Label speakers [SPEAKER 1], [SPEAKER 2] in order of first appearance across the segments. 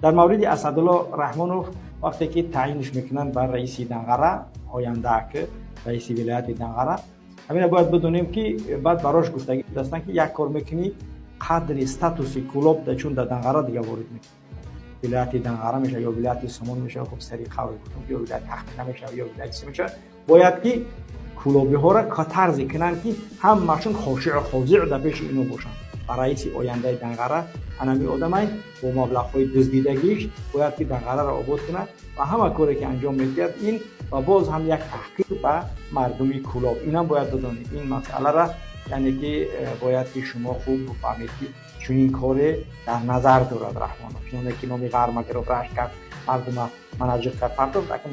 [SPEAKER 1] Дар мавриди Асадулло Раҳмонов, вақте ки таъинш мекунанд ба раиси Данғара, оянда ки раиси вилояти Данғара, ҳамина бояд бидонем, ки баъд барош гуфтагӣ ҳастанд, ки як кор мекунӣ, қадри статуси Кӯлоб да, чун дар Данғара дига ворид мекунӣ, вилояти Данғара мешавад ё вилояти Сомон мешавад, хуб, сари қавл гуфтам, ё вилояти Ҳахмина мешавад, ё вилояти си мешавад, бояд ки кӯлобиҳоро тарзе кунанд, ки ҳамашон хошиъу хозиъ дар пеши ино бошанд. Ба раиси ояндаи Данғара анами одамай бо маблағҳои дуздидагиш бояд ки Данғараро обод кунад ва ҳама коре ки анҷом медиҳад, ин ва боз ҳам як таҳқир ба мардуми Кӯлоб. Инам бояд бидонед, ин масъалара, яъне ки бояд ки шумо хуб бифаҳмед, ки чунин коре дар назар дорад Раҳмонов. Чуноне ки номи ғарма гирифт, рашк кард, мардума манаҷиқ кард, партофт, акн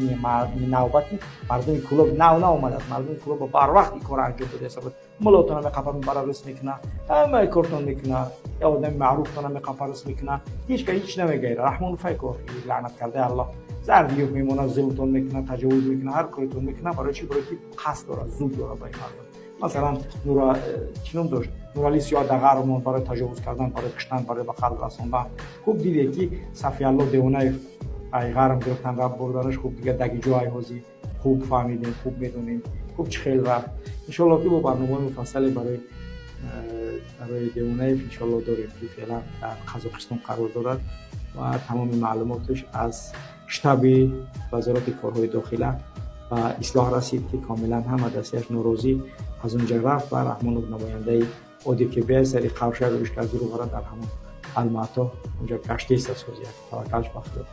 [SPEAKER 1] навбати мардуми Кӯлоб нав наомадааст. Мардуми Кӯлоб барвақт ин корро анҷом додааст. Мулотона меқапа, мебара, рис мекуна, ҳамаи кортон мекуна, я одами маъруфтона меқапа, рис мекуна, ҳеч ка ҳеч намегайра. Раҳмонов ай кор лаънат кардаи Аллоҳ зардиёф мемонад, зулмтон мекуна, таҷовуз мекуна, ҳар коритон мекуна. Барои чӣ? Барои ки қасд дорад, зуб дорад ба ин мардум. Масалан, Нура чӣ ном дошт, Нурали Сиёҳ Дағармон, барои таҷовуз кардан, барои куштан, барои ба қатл расондан. Хуб дидед, ки Сафиалло Девонаев ай ғарм гирифтан, рафт, бурданаш. Хуб, дига дагиҷо ай ҳозӣ хуб фаҳмидем, хуб медонем, хуб чӣ хел рафт. Иншоалло, ки бо барномаҳои муфассале барои Девонаев иншоалло дорем, ки феълан дар Қазоқистон қарор дорад ва тамоми маълумоташ аз штаби Вазорати корҳои дохила ба ислоҳ расид, ки комилан ҳама дастияш норозӣ аз он ҷа рафт ва Раҳмонов намояндаи ОДКБ сари қавша рӯиш кард, зуру дар ҳамон Алмато онҷа гаштест аз ҳозир. Таваккалш ба Худо.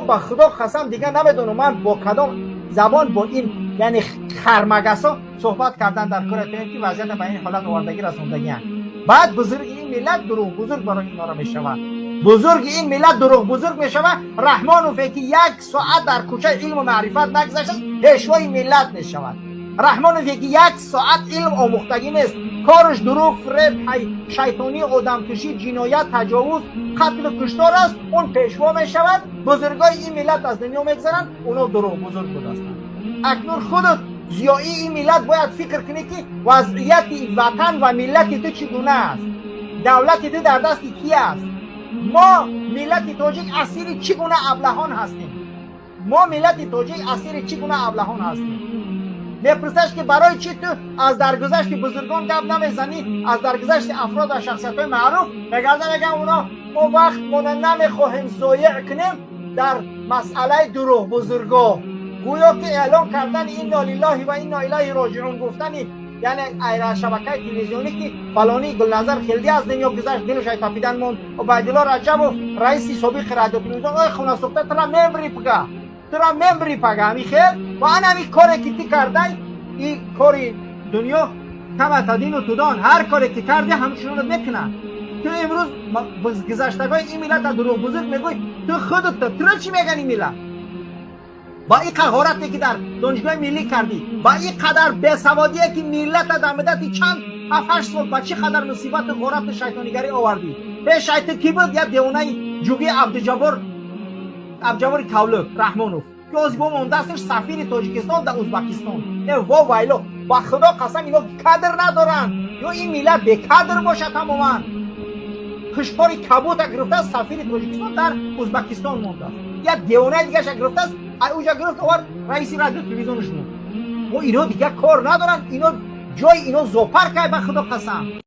[SPEAKER 2] Ба Худо қасам, дигар намедонам ман бо кадом забон бо ин, яъне хармагасо суҳбат кардан дар кора, ки вазъията ба ин ҳолат овардагӣ расондагианд. Баъд бузурги ин миллат дурӯғ бузург барои инора мешавад. Бузурги ин миллат дурӯғ бузург мешавад. Раҳмонове, ки як соат дар кӯчаи илму маърифат нагузаштааст, пешвои миллат мешавад. Раҳмонове, ки як соат илм омӯхтагӣ нест, кораш дурӯғ, фиреб, шайтонӣ, одамкушӣ, ҷиноят, таҷовуз, қатлу куштор аст, он пешво мешавад. Бузургои ин миллат аз дунё мегзаранд, оно дурӯғ бузург будастанд. Акнун худат зиёии ин миллат бояд фикр кунӣ, ки вазъияти ватан ва миллати ту чӣ гуна аст, давлати ту дар дасти кӣ аст. Мо миллати тоҷик асири чӣ гуна аблаҳон ҳастем? Мо миллати тоҷик асири чӣ гуна аблаҳон ҳастем? Мепурсаш, ки барои чӣ ту аз даргузашти бузургон гап намезанӣ, аз даргузашти афрод ва шахсиятҳои маъруф мегарда, мегӯям, оно мо вақтмона намехоҳем зоеъ кунем дар масъалаи дурӯғ бузурго. Гӯё ки эълон кардани инно лиллоҳи ва инно илайҳи роҷиун гуфтани, яъне айра шабакаи телевизионӣ, ки фалонӣ Гулназар Хелдӣ аз дунё гузашт, дилаш ай тапидан монд, Убайдулло Раҷабов, раиси собиқи радио телевизион. Ой, хунасӯхта, тура мембри пага, тура мембри пага. Ҳами хел ва ан ҳами коре ки ту кардай, и кори дунё кама тадину тудон, ҳар коре ки кардӣ, ҳамчунонат мекунад. Ту имрӯз гузаштагои ин миллата дурӯғ бузург мегӯй. Ту худат туро чӣ меган ин миллат? Ба ин қаҳорате, ки дар Донишгоҳи миллӣ кардӣ, ба ин қадар бесаводие, ки миллата дар муддати чанд 7-8 сол ба чӣ қадар мусибату ғорату шайтонигарӣ овардӣ. Пешай ту кӣ буд? Як девонаи ҷугии Абдуҷаббор, Абдуҷаббори Кавлук Раҳмонов, ки ҳозир бо мондасташ сафири Тоҷикистон дар Узбакистон. Э во вайло, ба Худо қасам, ино кадр надоранд ё ин миллат бекадр бошад тамоман. Хушкори кабута гирифтааст, сафири Тоҷикистон дар Узбакистон мондааст. Як девонаи дигаша гирифтааст, уҷа гирифт, овард, раиси радио телевизионш монд. Мо ино дигар кор надоранд, ино ҷои ино зоопарк ай, ба Худо қасам.